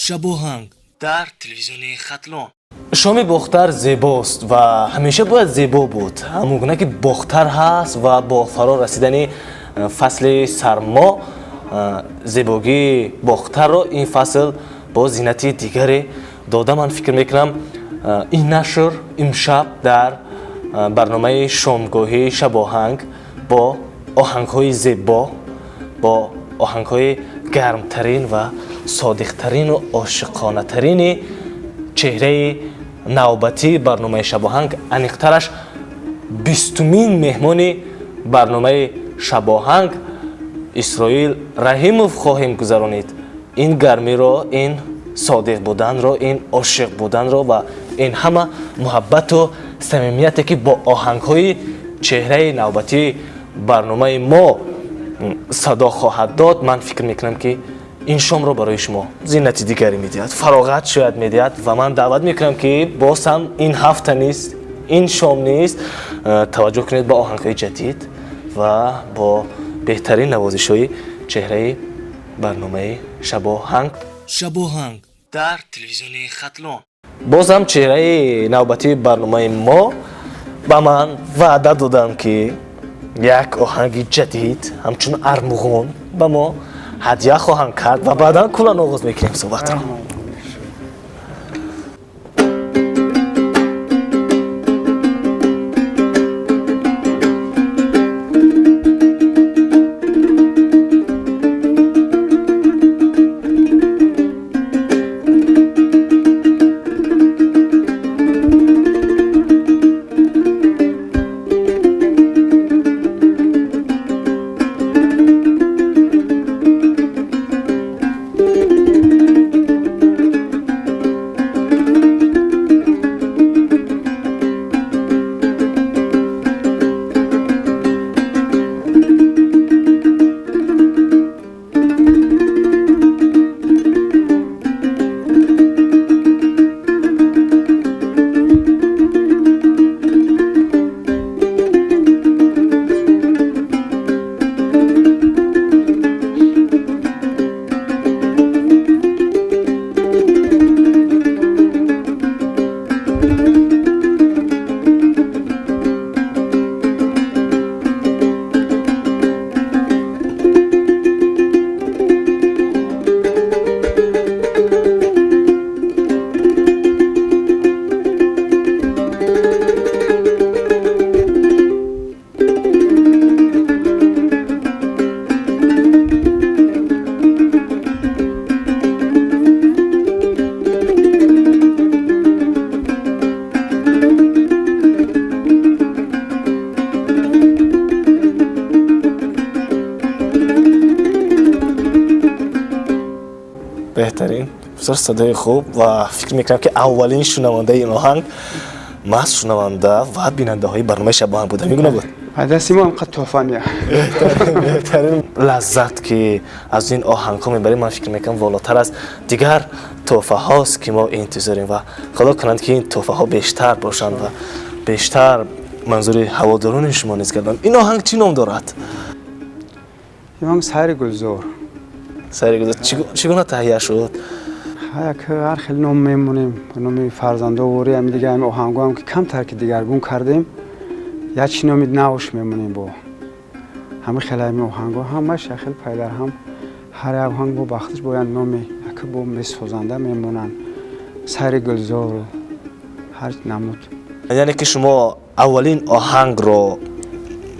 Шабоҳанг дар телевизиони Хатлон. Шоми Бохтар зебост ва ҳамеша бояд зебо буд. Ҳамон гуна ки Бохтар ҳаст ва бо фаро расидани фасли сармо зебогии Бохтарро ин фасл бо зинати дигаре дода. Ман фикр мекунам, ин нашр имшаб дар барномаи шомгоҳии Шабоҳанг бо оҳангҳои зебо, бо оҳангҳои гармтарин ва содиқтарину ошиқонатарини чеҳраи навбатии барномаи Шабоҳанг, аниқтараш 20-умин меҳмони барномаи Шабоҳанг Исроил Раҳимов хоҳем гузаронид. Ин гармиро, ин содиқ буданро, ин ошиқ буданро ва ин ҳама муҳаббату самимияте ки бо оҳангҳои чеҳраи навбатии барномаи мо садо хоҳад дод, ман фикр мекунам, ки ин шомро барои шумо зинати дигаре медиҳад, фароғат шояд медиҳад. Ва ман даъват мекунам, ки боз ҳам ин ҳафта низ, ин шом низ таваҷҷӯҳ кунед ба оҳангҳои ҷадид ва бо беҳтарин навозишҳои чеҳраи барномаи Шабоҳанг. Шабоҳанг дар телевизиони Хатлон. Боз ҳам чеҳраи навбатии барномаи мо ба ман ваъда доданд, ки як оҳанги ҷадид ҳамчун армуғон ба мо ҳадя хоҳанд кард ва баъдан куллан оғоз мекунем суҳбатро. Беҳтарин, бисёр садои хуб. Ва фикр мекунам, ки аввалин шунавандаи ин оҳанг маҳз шунаванда ва бинандаҳои барномаи Шабоҳанг буда. Мегуна буд? Дасти мо ҳамқадр туҳфа меяд. Беҳтарин лаззат, ки аз ин оҳангҳо мебарем, ман фикр мекунам, волотар аз дигар туҳфаҳост, ки мо интизорем. Ва худо кунанд, ки ин туҳфаҳо бештар бошанд ва бештар манзури ҳаводорони шумо низ гарданд. Ин оҳанг чӣ ном дорад? Ин оҳанг «Сайри гулзор». «Сайри гулзор» чӣ гуна таҳия шуд? Як ҳар хел ном мемонем, номи фарзандовори ами дига, ами оҳангоам ки камтар ки дигаргун кардем, як чи номи навш мемонем. Бо ҳами хел ами оҳанго ҳамаш як хел пайдарҳам, ҳар як оҳанг бо бахтиш бо як номе яке бо месозанда мемонанд. «Сайри гулзору» ҳар намуд. Яъне ки шумо аввалин оҳангро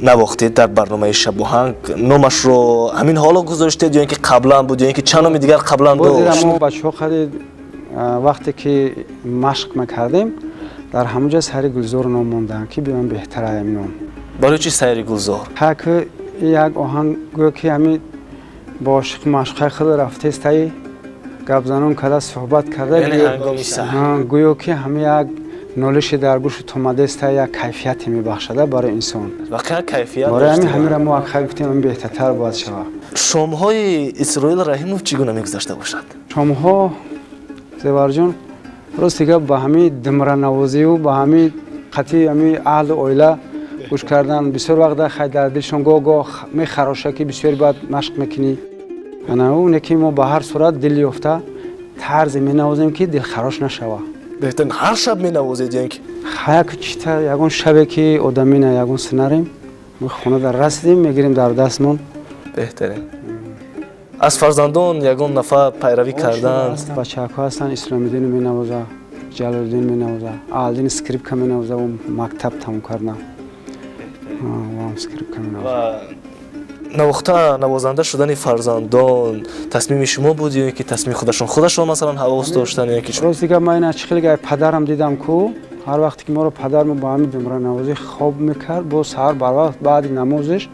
навохтед дар барномаи Шабоҳанг, номашро ҳамин ҳоло гузоштед ё ин ки қаблан буд, ё ин ки чанд номи дигар қаблан дошт? Мо бачаҳо қади вақте ки машқ мекардем, дар ҳамон ҷо «Сайри гулзор» ном монданд, ки биён беҳтар ҳамин ном. Барои чи «Сайри гулзор»? Ҳаки як оҳанг гӯё ки ҳамин бо ошиқу маъшуқаи худ рафтестаи, гапзанон карда, суҳбат карда, гӯё ки ҳамин як нолиши дар гӯшу томадеста, як кайфияте мебахшада барои инсон. Воқеан кайфият. Барои ҳамин ҳаминро мо акхай гуфтем, ҳамин беҳтартар бояд шавад. Шомҳои Исроил Раҳимов чӣ гуна мегузашта бошад? Шомҳо, Зеварҷон, рости гап, ба ҳамин думранавозию ба ҳамин қатъи ҳамин аҳлу оила гӯш кардан. Бисёр вақт хай дар дилшон гоҳ-гоҳ мехароша, ки бисёр бояд машқ мекунӣ, ана ӯне ки мо ба ҳар сурат дил ёфта тарзе менавозем ки дилхарош нашава. Беҳтарин. Ҳар шаб менавозед ё ин ки? Як чита ягон шабе ки одамина ягон синарем, мо хона дар расидем, мегирем дар дастмон. Беҳтарин. Аз фарзандон ягон нафар пайравӣ карданд? Бачаҳако ҳастанд, Исломиддин менавоза, Ҷалолиддин менавоза, Алдин скрипка менавоза, ӯ мактаб тамом кардан. Скрипка менавоза. Навохта навозанда шудани фарзандон тасмими шумо буд ё ин ки тасмими худашон масалан ҳавос доштанд ё ин ки шумо? Рост дигар ман ина чӣ хеле падарам дидам ку ҳар вақте ки моро падармо ба ҳамин думранавозӣ хоб мекард, бо саҳар барвақт баъди намозиш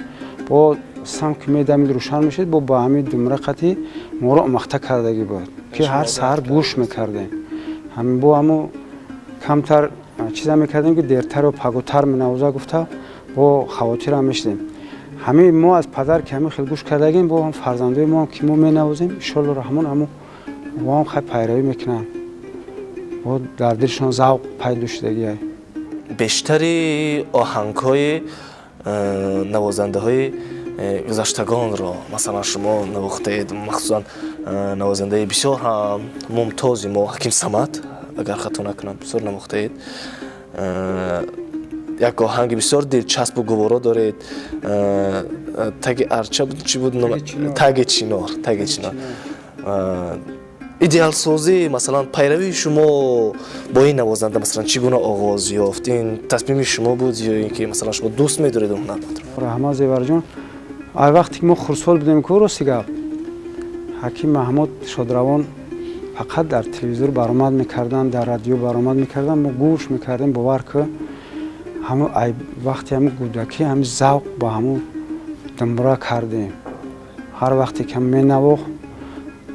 бо сам ки медамид рӯшан мешид, бо ба ҳамин думра қатӣ моро омахта кардагӣ буд ки ҳар саҳар гӯш мекардем. Ҳамин бо ҳамо камтар чиза мекардем ки дертару паготар менавоза гуфта бо хавотирам мешидем. Ҳамин мо аз падар ки ҳамин хел гӯш кардагем, бо ҳам фарзандои мо ки мо менавозем, иншоалло раҳмон ҳамо во ҳам хай пайравӣ мекунанд, бо дар дилшон завқ пайдо шудагиай. Бештари оҳангҳои навозандаҳои гузаштагонро масалан шумо навохтаед, махсусан навозандаи бисёр ҳам мумтози мо Ҳаким Самад, агар хато накунам, бисёр навохтаед. Як оҳанги бисёр дилчаспу гуворо доред, таги арча чӣ буд? Таги чинор, таги чинор. Идеалсозӣ масалан пайравии шумо бо ин навозанда масалан чӣ гуна оғоз ёфт? Ин тасмими шумо буд ё ин ки масалан шумо дӯст медоред он ҳунармандро? Раҳмат Зеварҷон, ай вақте ки мо хурдсол будем ку, рости гап, Ҳаким Маҳмуд Шодравон фақат дар телевизор баромад мекарданд, дар радио баромад мекарданд, мо гӯш мекардем, бовар ки ҳамун ай вақте ҳамун кӯдакӣ ҳамин завқ ба ҳамун думбура кардем. Ҳар вақте ки менавохт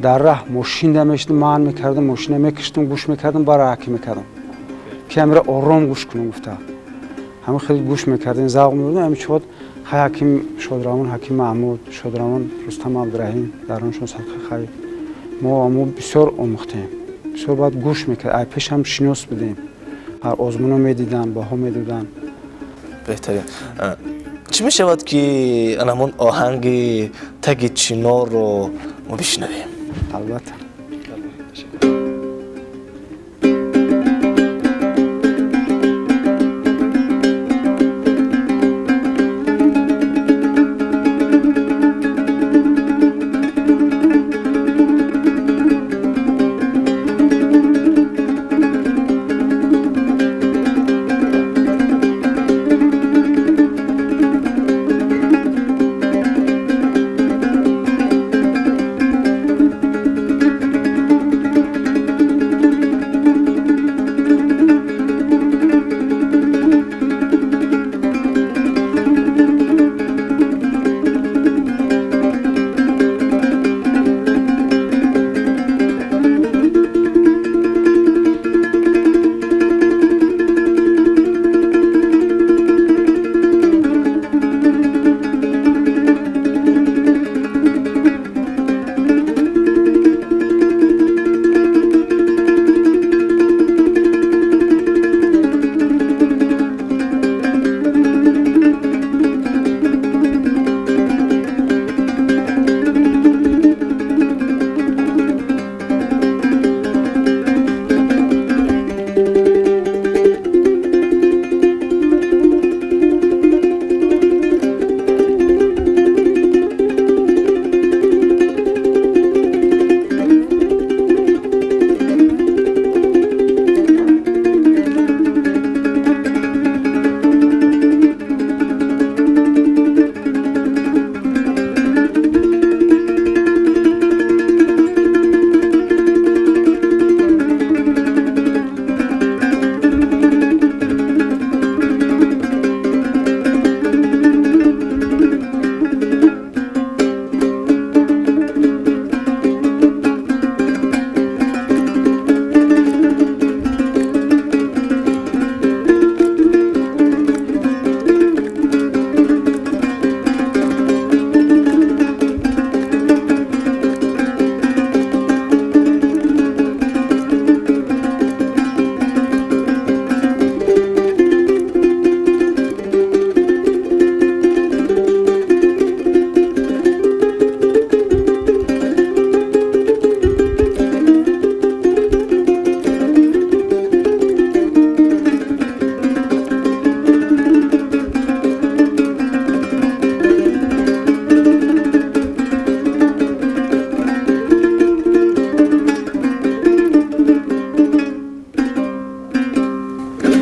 дар раҳ мошинда мешидем, ман мекардам, мошина мекиштам, гӯш мекардам, бара ҳаким мекардам ки ҳамира ором гӯш кунам гуфта. Ҳамин хеле гӯш мекардем, завқ мебурдем. Ҳамин чиҳод хай Ҳаким Шодравон, Ҳаким Маҳмуд Шодравон, Рустам Абдураҳим дар оншон садқа хайр. Мо ҳамо бисёр омӯхтем, бисёр баъд гӯш мекард, ай пеш ҳам шинос будем, ҳар озмуно медиданд, баҳо медоданд. Беҳтарин. Чӣ мешавад ки ҳамон оҳанги таги чинорро мо бишнавем? Албатта.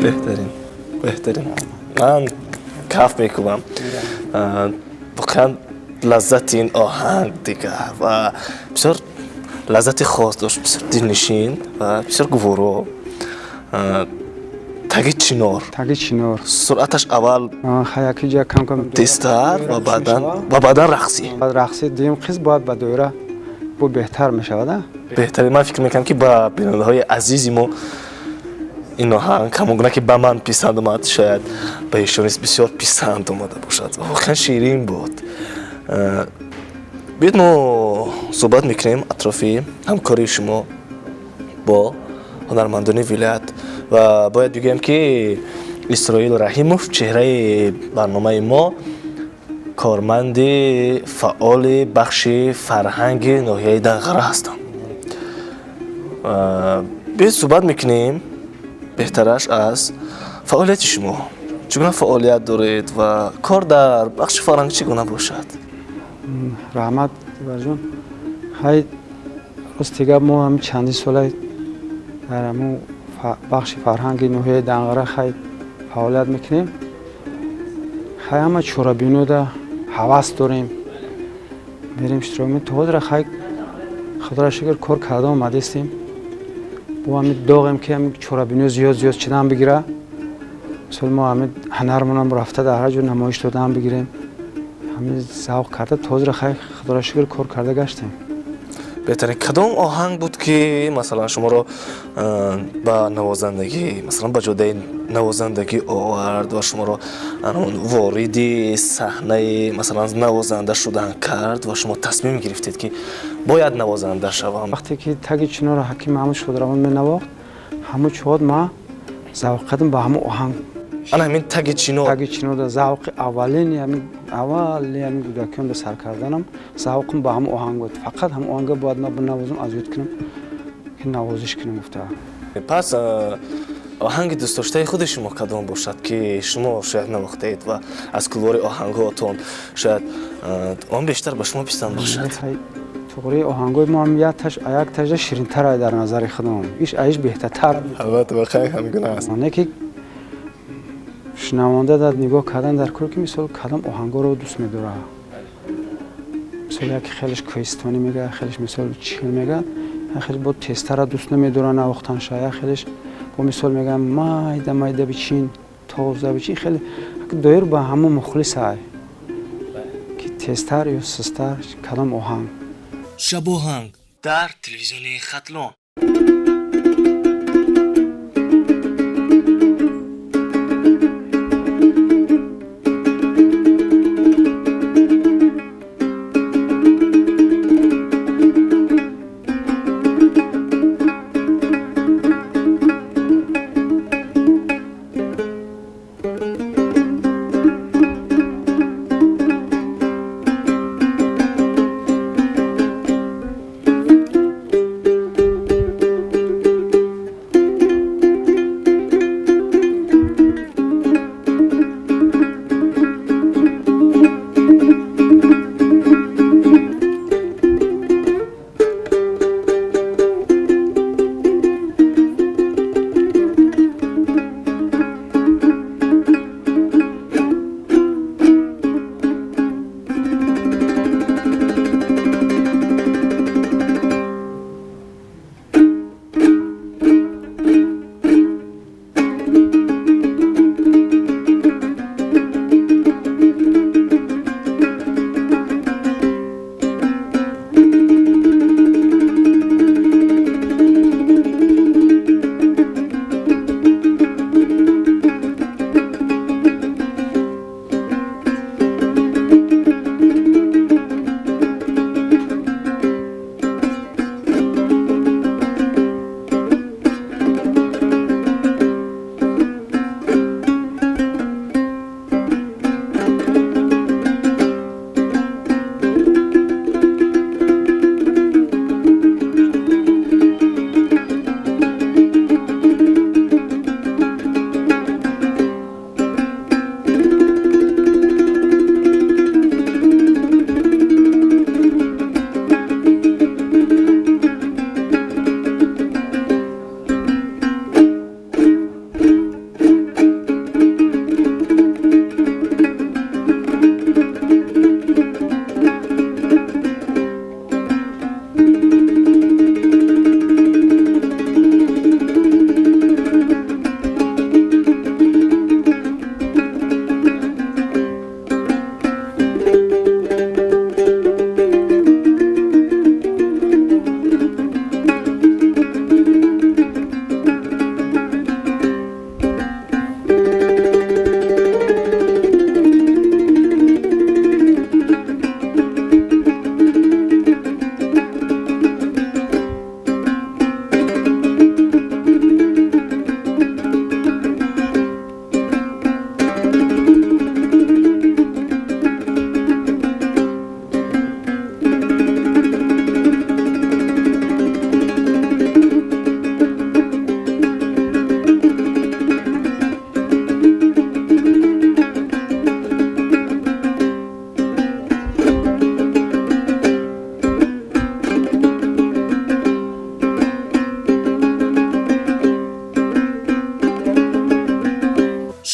Беҳтарин, беҳтарин. Ман каф мекунам. Воқеан лаззати ин оҳанг дигар ва бисёр лаззати хос дошт, бисёр дилнишин ва бисёр гуворо. Таги чинор. Таги чинор. Суръаташ аввал хаякиҷа кам-кам тезтар ва баъдан рақсӣ. Баъд рақсӣ дуюм қисм бояд ба доира бо беҳтар мешавад, а? Беҳтарин. Ман фикр мекунам, ки ба бинандаҳои азизи мо ин оҳанг ҳамон гуна ки ба ман писанд омад, шояд ба эшон низ бисёр писанд омада бошад. Воқеан ширин буд. Биёед мо суҳбат мекунем атрофи ҳамкории шумо бо ҳунармандони вилоят ва бояд бигӯем, ки Исроил Раҳимов, чеҳраи барномаи мо, корманди фаъоли бахши фарҳанги ноҳияи Данғара ҳастанд. Биёед суҳбат мекунем беҳтараш аз фаъолияти шумо. Чӣ гуна фаъолият доред ва кор дар бахши фарҳанг чӣ гуна бошад? Раҳмат, Дилбарҷон. Хай, рости гап, мо ҳам чандин сола дар ҳамун бахши фарҳанги ноҳияи Данғара хай фаъолият мекунем. Хай, ҳама чорабинода ҳавас дорем, мерем, иштирок мекунем. То ҳозира хай, худоро шукр, кор карда омадастем. Бо ҳамин доғем, ки ҳамин чорабино зиёд зиёд шидан бигира. Мисол, мо ҳамин ҳунармонам рафта дар ҳар ҷо намоиш додан бигирем. Ҳамин завқ карда то ҳозира хай, худоро шукр, кор карда гаштем. Беҳтарин. Кадом оҳанг буд, ки масалан шуморо ба навозандагӣ, масалан ба ҷодаи навозандагӣ овард ва шуморо вориди саҳнаи масалан навозанда шудан кард ва шумо тасмим гирифтед, ки бояд навозанда шавам? Вақте ки таги чинорро Ҳаким Маҳмуд Шодравон менавохт, ҳамун чоҳот ман завқ кардам ба ҳамун оҳанг. Ана ҳамин таги чинор. Таги чинор завқи аввалини ҳамин аввали ҳамин кӯдакиён ба сар карданам завқам ба ҳамун оҳанг буд. Фақат ҳамун оҳанга бояд ман бинавозам, аз ёд кунам, ки навозиш кунам гуфта. Пас оҳанги дӯстдоштаи худи шумо кадом бошад, ки шумо шояд навохтаед ва аз кулвори оҳангҳоатон шояд он бештар ба шумо писанд бошад? Туғри оҳангҳои мо ҳам як тажда ширинтар дар назари худам, иш аиш беҳтартар. Албатта, воқеан ҳамин гуна аст. Не ки шунаванда дар нигоҳ кардан дар кор, ки мисол кадом оҳангҳоро дӯст медорад. Мисол, яке хелеш кӯҳистонӣ мегӯяд, хелеш мисол чил мегӯяд, як хелеш бо тезтара дӯст намедорад навохтанша, як хелеш бо мисол мегӯяд майда майда бичин, тоза бичин. Хеле доир ба ҳамон мухлис ай, ки тезтар ё сустар кадом оҳанг. Шабоҳанг дар телевизиони Хатлон.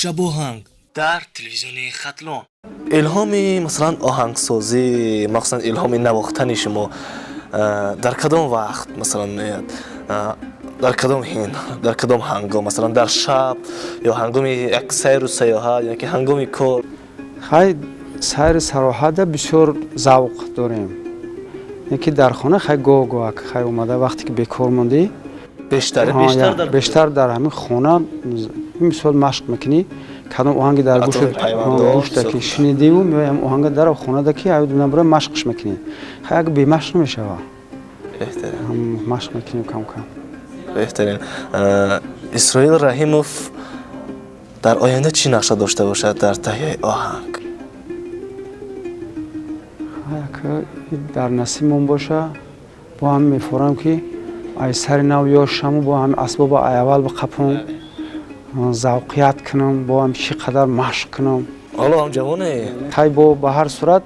Шабоҳанг дар телевизиони Хатлон. Илҳоми масалан оҳангсозӣ, махсусан илҳоми навохтани шумо дар кадом вақт масалан меояд? Дар кадом ҳин, дар кадом ҳангом, масалан дар шаб ё ҳангоми як сайру сайёҳат ё ки ҳангоми кор? Хай, сайру сароҳата бисёр завқ дорем. Ки дар хона хай гоҳ-гоҳ хай омада вақте ки бекор мондӣ, бештар дар ҳамин хона мисол машқ мекунӣ, кадом оҳанги дар гӯшта ки шунидиву меои ҳам оҳанга дар хонада ки набура машқш мекунӣ. Хай як бемашқ намешава. Машқ мекунем кам-кам. Беҳтарин. Исроил Раҳимов дар оянда чӣ нақша дошта бошад дар таҳияи оҳанг? Дар насибмон боша, бо ҳам мефорам ки ай сари нав ёшаму бо ҳам асбоба ай аввал биқапам, завқият кунам, бо ҳам чӣ қадар машқ кунам. Ҳоло ҳам ҷавоне? Хай, бо ба ҳар сурат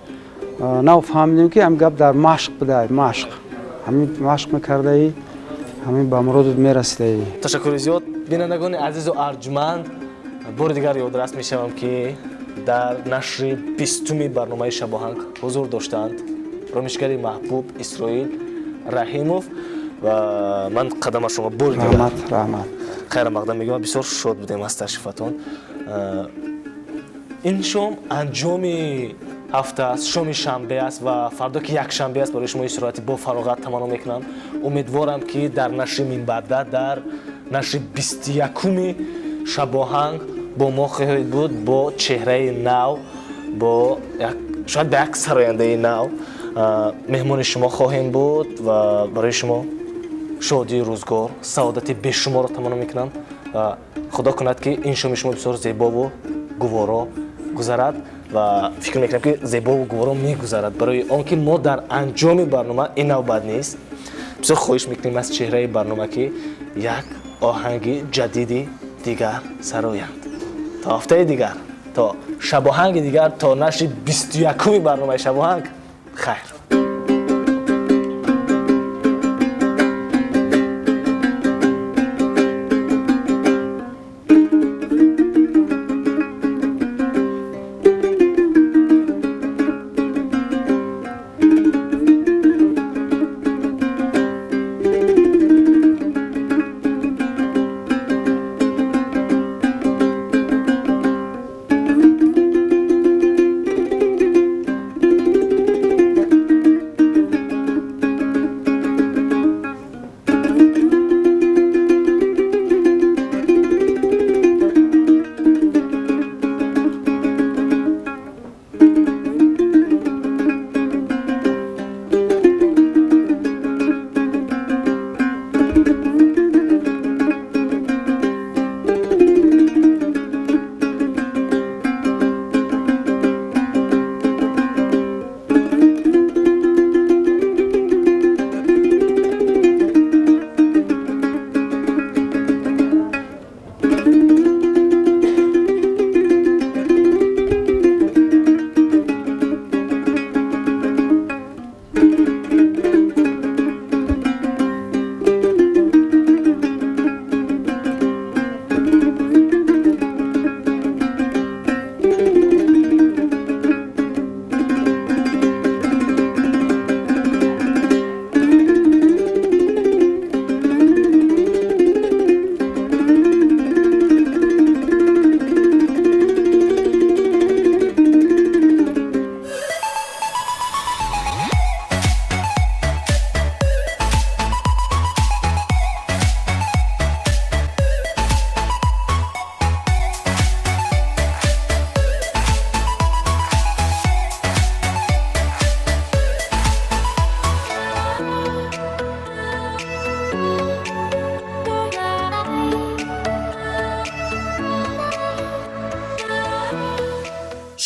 нав фаҳмидем ки ҳам гап дар машқ будай, машқ. Ҳамин машқ мекардаӣ, ҳамин ба муродат мерасидаӣ. Ташаккури зиёд. Бинандагони азизу арҷманд, бори дигар ёдрас мешавам ки дар нашри 20-уми барномаи Шабоҳанг ҳузур доштанд ромишгари маҳбуб Исроил Раҳимов ва ман қадамашонро бори дигар раҳмат, раҳмат, хайр мақдам мегӯям. Бисёр шод будем аз ташрифатон. Ин шом анҷоми ҳафта аст, шоми шанбе аст ва фардо ки якшанбе аст барои шумо истироҳати бо фароғат таманно мекунам. Умедворам ки дар нашри минбаъда, дар нашри 21-уми Шабоҳанг бо мо хоҳед буд бо чеҳраи нав, бо шояд ба як сарояндаи нав меҳмони шумо хоҳем буд ва барои шумо шодии рӯзгор, саодати бешуморро таманно мекунам. Худо кунад ки ин шоми шумо бисёр зебову гуворо гузарад ва фикр мекунам ки зебову гуворо мегузарад, барои он ки мо дар анҷоми барнома ин навбат нест. Бисёр хоҳиш мекунем аз чеҳраи барнома ки як оҳанги ҷадиди дигар сароянд. То ҳафтаи дигар, то шабоҳанги дигар, то нашри 21-уми барномаи Шабоҳанг, хайр.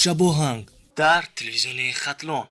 Шабоҳанг дар телевизиони Хатлон.